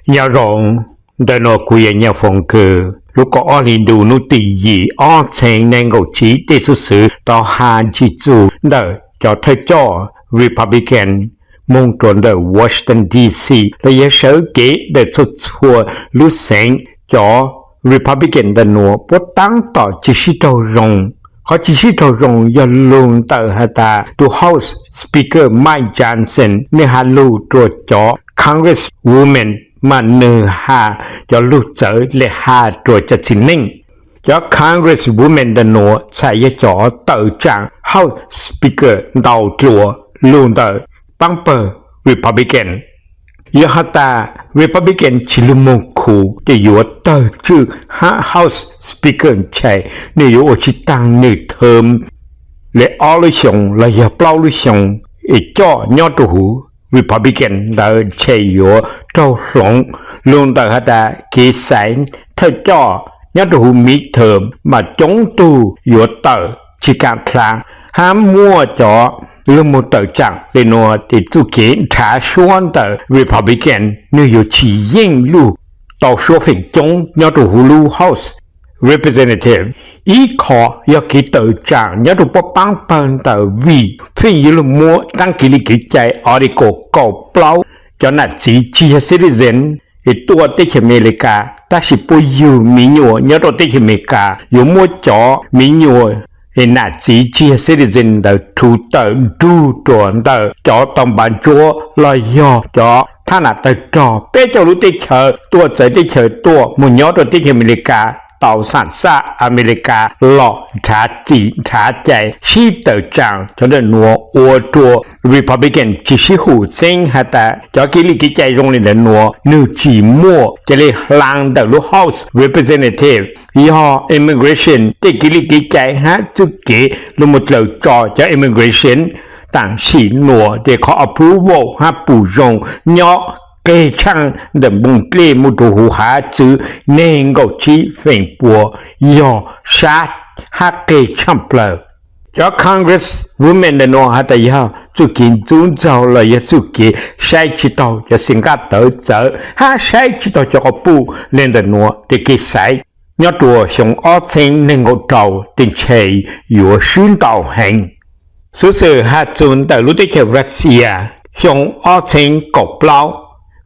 Nyob zoo, ntawm no kuv yog Nyiaj Foom Kws. Lub kaum ob hli ntuj hnub tim yim ob txheeb nees nkaum tsib, tej xov xwm tau hais ntxiv txog ntawm cov thawj coj Republican moog rua ntawm Washington D C los yog sawv kev ntawm txhua txhua lub xeev. Cov Republican ntawm nuav puab taab tom tsi sib raug zoo. Qhov tsi sib raug zoo yog lug ntawm has tas tus House Speaker Mike Johnson nwg has lug rua cov Congresswoman mas nwg has cov lug txawv le has rua cov txiv neej. Cov Congresswoman ntawm nuav txhais yog cov tawm tsaam House Speaker ntau dlua lug ntawm paab pawg Republican. Yog has tas Republican tsi lug moog khuv tes yuav tawg tswj hab House Speaker ntshai nwg yuav ua tsi taag nwg term le ob lub xyoo los yog plaub lub xyoo es coj nyob rua huv Republican ntawd ntshai yuav raug hloov. Lug ntawm has tas kev xaiv thawj coj nyob rua huv midterm mas coob tug yuav tawm tsi kaam dlaav hab muaj cov lug moog tawm tsaam le nuav tes txuj kev nrhav suab ntawm Republican nwg yuav tsi yeej lug tau suab feem coob nyob rua huv lub House Representative. Ib qho yog kev tawm tsaam nyob rua puab paab pawg ntawm vim feem yuav lug muab taab kev li kev cai Article kaum plaub, cov nam txiv tsi yog citizen es tuaj teb chaws Amelikas tab sis puab yug miv nyuas nyob rua teb chaws Amelikas yuav muab cov miv nyuas es nam txiv tsi yog citizen ntawd rhuv tawm nrug rua ntawm cov tau npav ntsuab los yog cov thab nam tawg rog peb caug lub teb chaws tuaj txawv teb chaws tuaj moog nyob rua teb chaws Amelikas tau xam xaj Amelikas los nrhav txim nrhav cai sib tawm tsaam. Cov ntawm nuav ua rua Republican tsi sib hum xeeb has tas cov kev li kev cai zoo le ntawm nuav nwg tsi muaj ca le hlaa ntawm lub House Representative. Yog immigration tej kev li kev cai hab txuj kev lug moog dlaws tso cov immigration taam sim nuav tes qhov approval hab pum zoo nyob qeg tshaaj ntawm npoo dlej moog rua huv hav txwv neeg nkaum tsib feem pua yog sab hab qeg tshaaj plawg. Cov Congresswoman ntawm nuav has tas yog txuj kev ntxub ntxaug los yog txuj kev saib tsi taug cov xeem nqaj tawv txawv hab saib tsi taug cov quas puj le ntawm nuav tes kev xaiv nyob rua xyoo ob txheeb nees nkaum rau tes ntshe yuav swb ntau heev. Xuv xwm has txug ntawm lub teb chaws Russia, xyoo ob txheeb kaum plaub,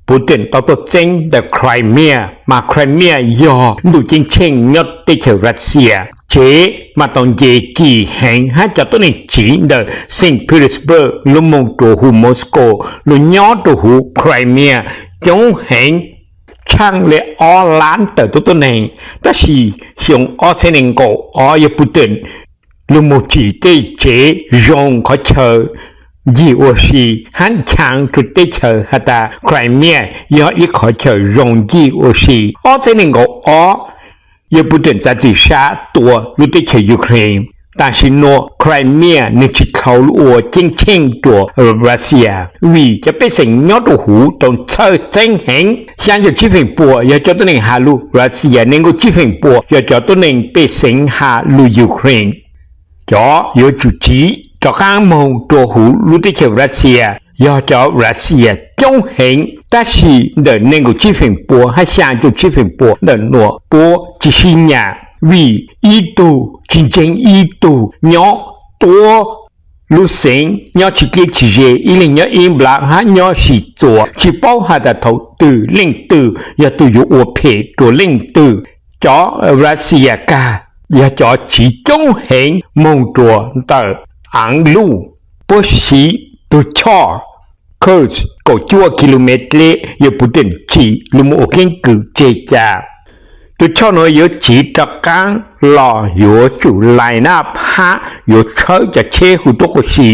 Putin tau tuaj txeeb ntawm Crimea mas Crimea yog ntuj ceeb tsheej nyob teb chaws Russia. Tsev mas tau nce kim heev hab cov tuab neeg tsiv ntawm Saint Petersburg lug moog rua huv Moscow lug nyob rua huv Crimea coob heev tshaaj le ob lab tawm tuab tuab neeg. Tab sis xyoo ob txheeb nees nkaum ob yog Putin lug moog tsim tej tsev zoo qhov chaw ncig ua si hab nchaav rua teb chaws has tas Crimea yog ib qhov chaw zoo ncig ua si. Ob txheeb nees nkaum ob yog Putin txav txim sab tua lub teb chaws Ukraine. Tam sim nuav Crimea nwg tsi dhau lug ua ceeb tsheej rua Russia vim cov pej xeem nyob rua huv tau txhawj xeeb heev. Xyaa caum tsib feem pua yog cov tuab neeg has lug Russia, nees nkaum tsib feem pua yog cov tuab neeg pej xeem has lug Ukraine. Cov yuav tsum tsiv rov qaab moog rua huv lub teb chaws Russia yog cov Russia coob heev, tab sis ntawm nees nkaum tsib feem pua hab xyaa caum tsib feem pua ntawm nuav puab tsi sib nyam vim ib tug tsi ntseeg ib tug, nyob tuab lub xeev nyob tsi dleb tsi ze, ib leeg nyob ib nplab hab nyob sim txuas, tsi paub has tas thaus twg leej twg yog tug yuav ua phem rua leej twg. Cov Russia kag yog cov tsiv coob heev moog rua ntawm aav luj, puab siv tug choj Kursk kaum cuaj kilomev dleb yog Putin tsim lug moog ua keeb kwm tseg ca. Tug choj nuav yuav tsiv rov qaab los yuav tsum line up hab yuav tshawb cov tsheb hu tuab hu si,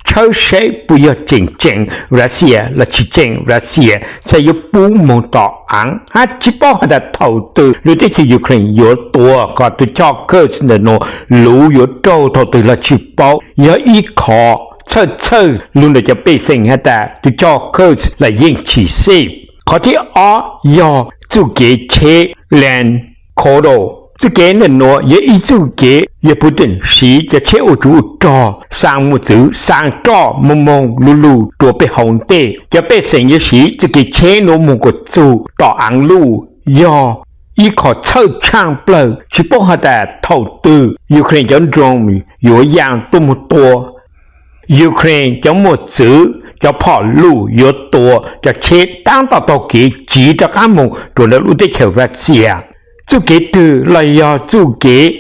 tshawb saib puas yog tseem tseem Russia los tsi tseem Russia, txhaj yuav pub moog tom aav. Hab tsi paub has tas thaus twg lub teb chaws Ukraine yuav tua kom tug choj Kursk ntawm nuav luv yuav raug thaus twg los tsi paub. Yog ib qho txhawj txhawj lug ntawm cov pej xeem has tas tug choj Kursk los yeej tsi xij. Qhov thib ob yog txuj kev tsheb Land Cruiser Txuj kev ntawm nuav yog ib txuj kev yog Putin siv cov tsheb ua tsov ua rog xaa mos txwv, xaa roj moog moog lu lug rua peb hauv ntej. Cov pej xeem yuav siv txuj kev tsheb nuav moog kom txug tom aav luj, yog ib qho txhawj tshaaj plawg tsi paub has tas thaum twg Ukraine cov drone yuav yaa tuaj moog tua, Ukraine cov mos txwv, cov phom luj yuav tua cov tsheb taab tom taug kev tsiv rov qaab moog rua ntawm lub teb chaws Russia. Txuj kev twg los yog txuj kev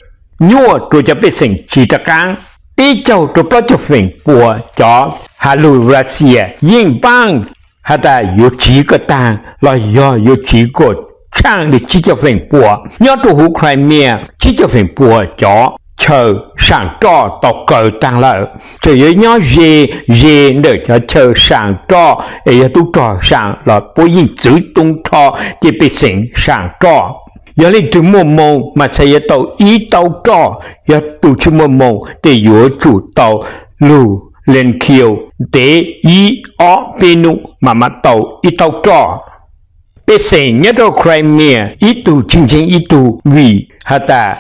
nyuaj rua cov pej xeem tsiv rov qaab. Peb caug rua plaub caug feem pua cov has lug Russia yeej npaaj has tas yuav tsiv kom taag los yog yuav tsiv kom tshaaj le tsib caug feem pua. Nyob rua huv Crimea tsib caug feem pua cov chaw saam roj tau kaw taag lawm, tseem yuav nyob ze ze ntawm cov chaw saam roj es yog tub rog saam los puab yeej txwv tub rho tej pej xeem saam roj. Yog leej twg muaj moo mas txhad yuav tau ib taub roj, yog tug tsi muaj moo tej yuav tsum tau lug len khiu ntev ib ob peb nub mas mam tau ib taub roj. Pej xeem nyob rua Crimea ib tug tsi ntseeg ib tug vim has tas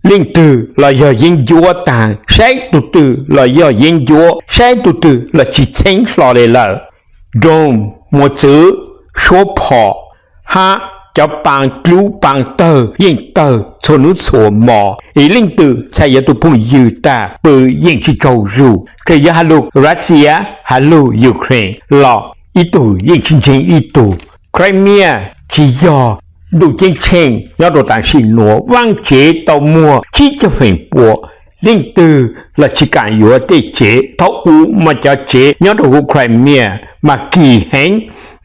leej twg los yog yeeb ncuab taag, saib tug twg los yog yeeb ncuab, saib tug twg los tsi txheeb hlo le lawm. Drone, mos txwv, suab phom hab cov paa dlub paa tawg yeej tawg txhua nub txhua mo, es leej twg txhad yuav tug phooj ywg taag pw yeej tsi tsaug zug. Txawm yog has lug Russia, has lug Ukraine los ib tug yeej tsi ntseeg ib tug. Crimea tsi yog ntuj ceeb tsheej nyob rua taam sim nuav, vaaj tsev tau muag tsib caug feem pua, leej twg los tsi kaam yuav tej tsev. Thaum u mas cov tsev nyob rua huv Crimea mas kim heev,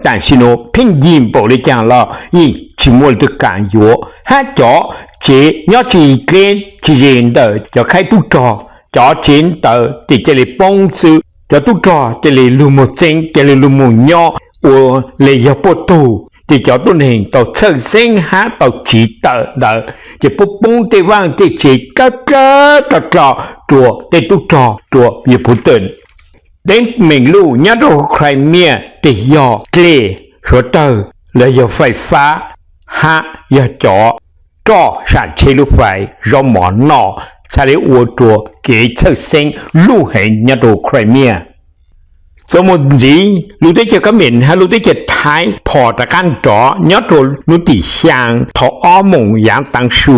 taam sim nuav pheej yig npaum le caag los yeej tsi muaj leej twg kaam yuav, hab cov tsev nyob tsi dleb tsi ze ntawm cov khaib tub rog, cov tsev ntawd tes ca le poob xwb, cov tub rog ca le lug moog txeeb, ca le lug moog nyob ua le yog puab tug, ces cov tuab neeg tau txhawj xeeb hab tau tsiv tawm ntawd ces puab poob tej vaaj tej tsev dlawb dlawb dlo dlo rua tej tub rog rua yog Putin. Teeb meem luj nyob rua Crimea tes yog dlej, suav tawg los yog fais fab hab yog cov roj saam tsheb lub fais zaub mov noj txhad le ua rua kev txhawj xeeb luj heev nyob rua Crimea. Txuas moog ntxiv lub teb chaws Kab Mem hab lub teb chaws Thaib phom rov qaab nrov nyob rua hnub tim xyaa thaum ob moos yaav tav su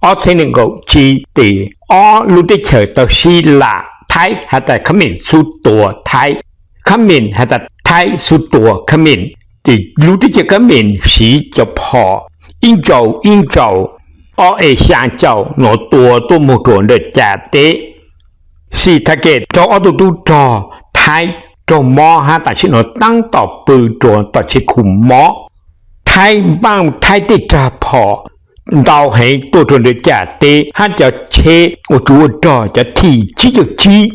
ob txheeb neeg nkaum tsib tes ob lub teb chaws tau sib lam, Thaib has tas Kab Mem xub tua Thaib, Kab Mem has tas Thaib xub tua Kab Mem. Ces lub teb chaws Kab Mem siv cov phom ib ntsaus ib ntsaus, ob es xyaa caum nuav tua tuaj moog rua ntawm Cas teb. Xim Tha Kem raug ob tug tub rog Thaib raug mob hab taam sim nuav taab tom pw rua tom tsev khu mob. Thaib npaaj Thaib tej rag phom ntau heev tuaj rua ntawm Cas teb hab cov tsheb ua tsov ua rog cov T tsib caug tsib,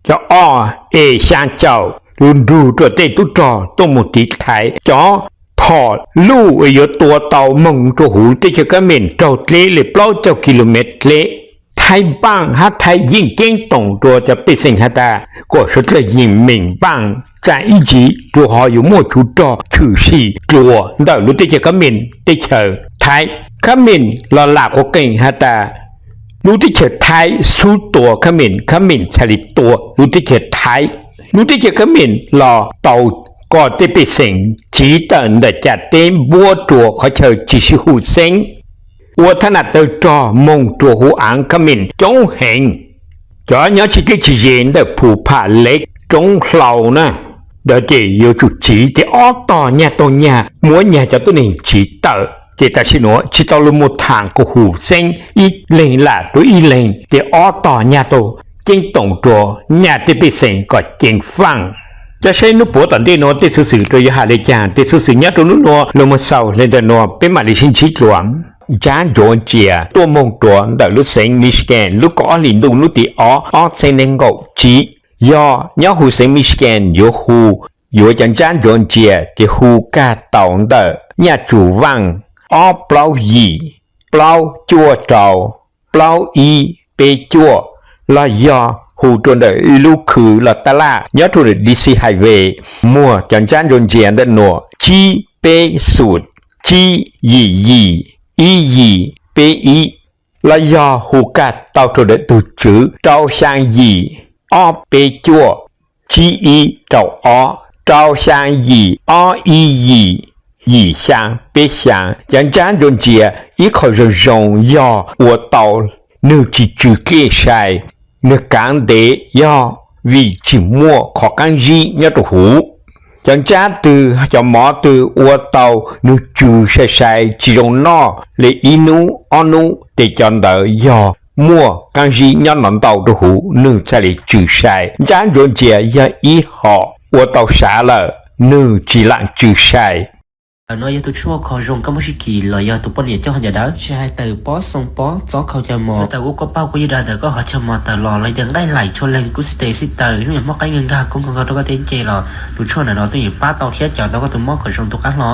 cov ob es xyaa caum lug nrug rua tej tub rog tuaj moog tiv thaiv cov phom luj es yuav tua tau moog rua huv teb chaws Kab Mem raug dleb le plaub caug kilomev dleb. Thaib npaaj hab Thaib yeej ceeb toom rua cov pej xeem has tas kom suav dlawg yeem meem npaaj tsaam ib ntsis rua ho yuav muaj tsov rog tshwm sim dlua ntawm lub teb chaws Kab Mem teb chaws Thaib. Kab Mem los lam quas qees has tas lub teb chaws Thaib xub tua Kab Mem, Kab Mem txhad le tua lub teb chaws Thaib. Lub teb chaws Kab Mem los tau kom tej pej xeem tsiv tawm ntawm Cas teb npuab rua qhov chaw tsi sib hum xeeb, ua thaj nam tawg rog moog rua huv aav Kab Mem coob heev. Cov nyob tsi dleb tsi ze ntawm Phu Pha Lev roob hlau na, ntawd ces yuav tsum tsiv tes ob tog nyag taug nyag muab nyag cov tuab neeg tsiv tawm. Ces taam sim nuav tsi tau lug moog thaam kuas hum xeeb ib leeg lam rua ib leeg, tes ob tog nyag taug ceeb toom rua nyag tej pej xeem kom ceev faaj. Ca saib nub puav tom ntej nuav tej xuv xwm rua yuav has le caag, tej xuv xwm nyob rua nub nuav lug moog xaus le ntawm nuav, peb maam le sib ntsib dlua. Ntsab Georgia tuaj moog rua ntawm lub xeev Michigan lub kaum ob hlis ntuj nub tim ob ob txheeb neeg nkaum tsib. Yog nyob huv xeev Michigan yuav hu, yuav cov ntsab Georgia ces hu kag tau ntawm nyaj tsum vaaj ob plaub yim, plaub cuaj rau, plaub ib peb cuaj, los yog hu rua ntawm ib lub khw los taj laj nyob rua ntawm D C Highway, muag cov ntsab Georgia ntawm nuav tsib peb xum, tsib yim yim, ib yim, peb ib, los yog hu kaj tau rau daim tus tswv rau xyaa yim ob peb cuaj, tsib ib rau ob, rau xyaa yim ob ib yim, yim xyaa peb xyaa. Cov ntsab ntsuas ntsia ib qho zoo zoo yog ua tau nwg tsis tsw kej sai, nwg kaav ntev yog vim tsis muaj qhov qaab zib nyob rau huv. Cov ntsab twg cov mov twg ua tau nwg tsw sai sai tsis zoo noj le ib nub ob nub tes cov ntawd yog muaj qaab zib nyob no ntau rau huv nwg txhaj le tsw sai. Ntsab ntsuas ntsia yog ib hom ua tau sav lawm nwg tsis laam tsw sai. Ntawm no yog tus tshuaj kho zoo koj muab sib kis los yog tus poj niam coj hov ncaws dawb, tsis hais tawm pob xoo pob txob khau cov mov, tawm ua kua paug kua yig da ntawm koj hov cov mov tawm los los yog nqaij laim tshua leeg kub xib tes xib taws hnub yog mob qaib nkag kub nkag rau koj tej ncej los tus tshuaj ntawm no tuaj yeem pab tau thiab cawm tau koj tus mob kom zoo tu qab hlo.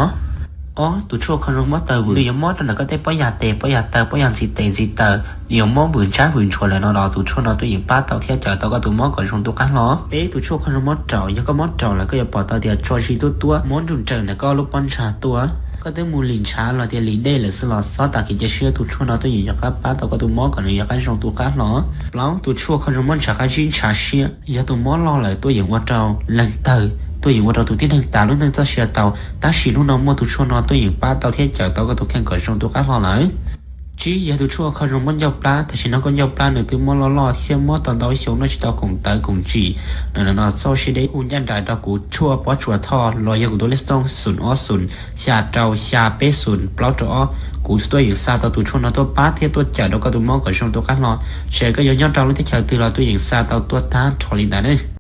Ob, tus tshuaj kho zoo mob taw vwm, nws yuav mob rau ntawm koj tej pob yag tes pob yag taw pob yag ntxiv tes ntxiv taw, nws yuav mob vwm ntsab vwm ntshua lawm no los tus tshuaj no tuaj yeem pab tau thiab cawm tau koj tus mob kom zoo tu qab hlo. Peb, tus tshuaj kho zoo mob raum, yog koj mob raum lawm koj yuav pom tau tias tso zis tuab tuab mob nruj nrawm ntawm koj lub pob ntsag tuaj, koj twb mus lim ntshav los tias lim dej lawm xwb los txhob tas kev cia siab, tus tshuaj no tuaj yeem yog qab pab tau koj tus mob kom nws yog qab zoo tu qab hlo. Plaub, tus tshuaj kho zoo mob ntshav qab zib ntshav siab, yog tus mob loj lawm tuaj yeem ua rau leeg tawg, tuaj yeem ua rau tus tib neeg tas lub neej txoj sia tau, tab sis hnub no muaj tus tshuaj no tuaj yeem pab tau thiab cawm tau koj tus kheej kom zoo tu qab hlo lawm. Tsib, yog tus tshuaj kho zoo mob ncauj plab, tam sim no koj ncauj plab nws twb mob loj loj thiab mob tau ntau xyoo noj tsis tau koom tawv koom tsim, ntawm no txhob siab deb, hu ncaj nraim rau kuv tshuaj pob tsuas thoj los yog kuv tus lej xov tooj xoom ob xoom xya rau xya peb xoom plaub rau ob, kuv tuaj yeem xa tau tus tshuaj no tuaj pab thiab tuaj cawm rau koj tus mob kom zoo tu qab hlo. Tsis hais koj yuav nyob rau lub teb chaws twg los tuaj yeem xa tau tuaj tag nrho li ntawd ne.